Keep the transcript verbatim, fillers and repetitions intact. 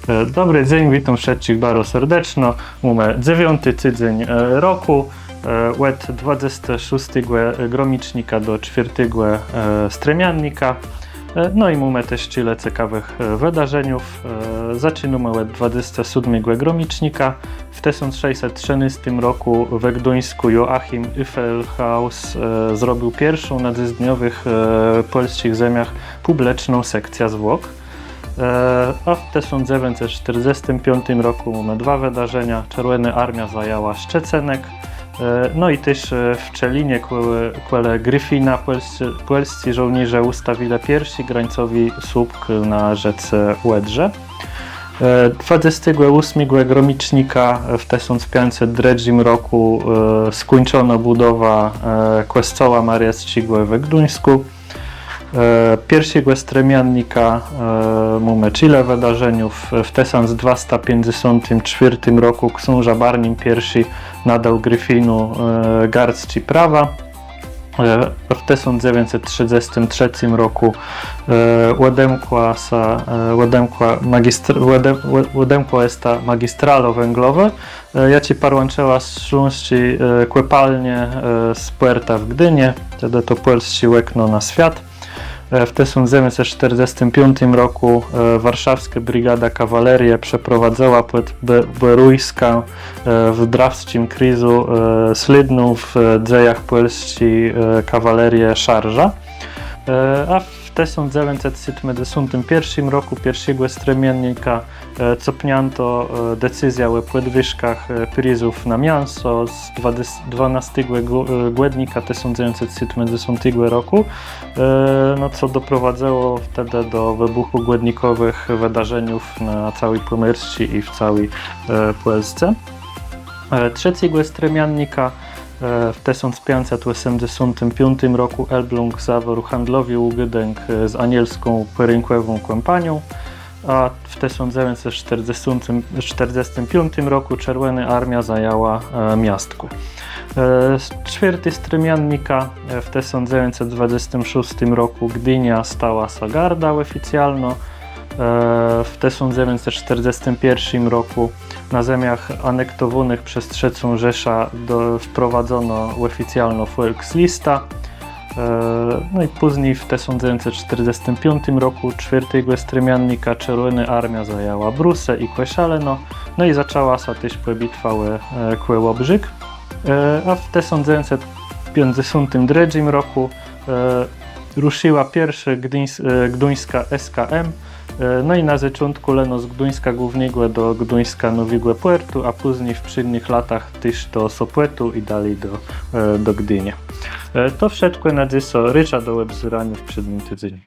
E, dobri dzéń, witóm wszëtczich baro serdeczno. Mómë dzewiąti tidzéń, e, rokù, e, òd dwadzestégò szóstégò gromicznika do czwiôrtégò, e, strëmiannika. E, no i mómë téż czile cekawëch, e, wëdarzeniów. E, zaczinómë òd dwadzestégò sódmégò gromicznika. W tësąc szescset trzënôstim rokù we Gduńskù Joachim Uffenhaus, e, zrobił pierszą na dzysdniowëch, e, pòlsczich zemiach pùbliczną sekcjã zwłok. E, a w tësąc dzewiãcset sztërdzestim piątim rokù mómë dwa wëdarzenia. Czerwònô Armiô zajãła Szczecënek. E, no i téż, e, w Czelinie kòle, kòle Gryfina pòlsczi, pòlsczi żôłnérze ùstawilë pierszi grańcowi słupk na rzéce Òdrze. E, dwadzestégò ósmégò gromicznika w tësąc piãcset drëdżim rokù, e, skùńczonô bùdowa, e, kòscoła mariacczégò we Gduńskù. E, pierszégò strëmiannika, e, mómë czile wëdarzeniów. W tësąc dwasta piãcdzesątim czwiôrtim rokù ksążã Barnim Pierszi nadôł Gryfinowi, e, gardzczé prawa. E, w tësąc dzewiãcset trzëdzestim trzecym rokù, e, òdemkła sã, e, òdemkła magistr-, òdem-, ò-, òdemkłô òsta magistralô wãglowô, e, jaczi parłãczëła sląsczé, e, kòpalnie, e, z pòrtã w Gdini. Tedë to pòlsczé òkno na swiat. E, w tësąc dzewiãcset sztërdzestim piątim rokù, e, warszawskô brigada kawalerie przeprowadzała pòd Bò-, Bòrujskã, e, w drawsczim krézu, e, slédną w, e, dzejach pòlsczi, e, kawalerie szarżã. E, a w tësąc dzewiãcset sétmëdzesątim pierszim rokù pierszégò strëmiannika, e, copniãto, e, decyzjã ò pòdwëżkach, e, prizów na miãso z dwadzes-, dwanôstégò gò-, e, gòdnika tësąc dzewiãcset sétmëdzesątégò rokù. E, no, co doprowadzëło tedë do wëbùchù gòdnikòwëch wëdarzeniów na całi Pòmòrsczi i w całi, e, Pòlsce. E, trzecégò strëmiannika, e, w tësąc piãcset òsemdzesątim piątim rokù Elbląg zawarł handlowi ùgôdënk, e, z anielską pòrénkòwą kómpanią, a w tësąc dzewiãcset sztërdzesątim, sztërdzestim piątim rokù Czerwònô Armiô zajãła, e, Miastkò. E, czwiôrti strëmiannika, e, w tësąc dzewiãcset dwadzestim szóstim rokù Gdiniô stała sã gardą òficjalno. E, w tësąc dzewiãcset sztërdzestim pierszim rokù na zemiach anektowónëch przez Trzecą Rzeszã do-, wprowadzono òficjalno Volkslista. E, no i pózni w tësąc dzewiãcset sztërdzestim piątim rokù czwiôrtégò strëmiannika Czerwònô Armiô zajãła Brusë i Kòszalëno, no i zaczãła sã téż pò-, bitwa ò, e, Kòłobrzég. E, a w tësąc dzewiãcset piãcdzesątim drëdżim rokù, e, rëszëła pierszô gduńs-, e, gduńskô S K M, e, no i na zôczątkù leno z Gduńska Głównégò do Gduńska Nowégò Pòrtu, a pózni w przińdnëch latach téż do Sopòtu i dali do, e, do Gdini. E, to wszëtkò na dzysô, rôczã do òbzéraniô w przińdnym tidzeniu.